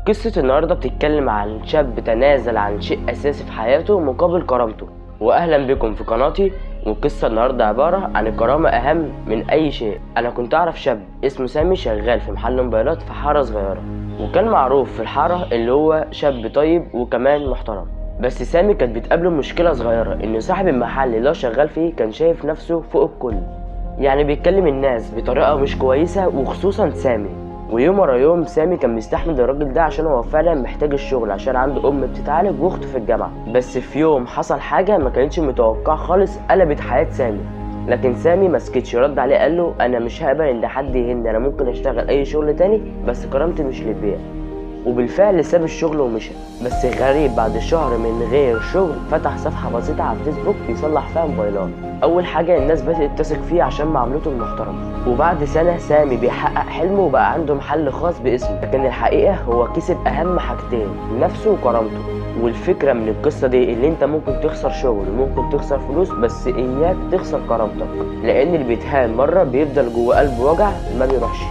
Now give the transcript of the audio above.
قصة النهاردة بتتكلم عن شاب تنازل عن شيء أساسي في حياته مقابل كرامته. وأهلا بكم في قناتي. والقصة النهاردة عبارة عن الكرامة أهم من أي شيء. أنا كنت أعرف شاب اسمه سامي، شغال في محل موبايلات في حارة صغيرة، وكان معروف في الحارة اللي هو شاب طيب وكمان محترم. بس سامي كانت بتقابله مشكلة صغيرة، إن صاحب المحل اللي هو شغال فيه كان شايف نفسه فوق الكل، يعني بيتكلم الناس بطريقة مش كويسة، وخصوصا سامي. ويوم ورا يوم سامي كان بيستحمل الراجل ده عشان هو فعلا محتاج الشغل، عشان عنده ام بتتعالج واخته في الجامعة. بس في يوم حصل حاجة ما كانتش متوقعه خالص، قلبت حياة سامي. لكن سامي ما سكتش، رد عليه قال له انا مش هقبل ان حد يهني، انا ممكن اشتغل اي شغل تاني بس كرامتي مش للبيع. وبالفعل ساب الشغل ومشى. بس غريب، بعد شهر من غير شغل فتح صفحة بسيطة على الفيسبوك بيصلح فيها موبايلات. أول حاجة الناس بدأت تثق فيه عشان معاملته المحترمة. وبعد سنة سامي بيحقق حلمه وبقى عنده محل خاص باسمه. لكن الحقيقة هو كسب أهم حاجتين، نفسه وكرامته. والفكرة من القصة دي اللي انت ممكن تخسر شغل وممكن تخسر فلوس، بس إياك تخسر كرامتك، لأن اللي بيتهان مرة بيفضل جوه قلبه وجع ما بيروحش.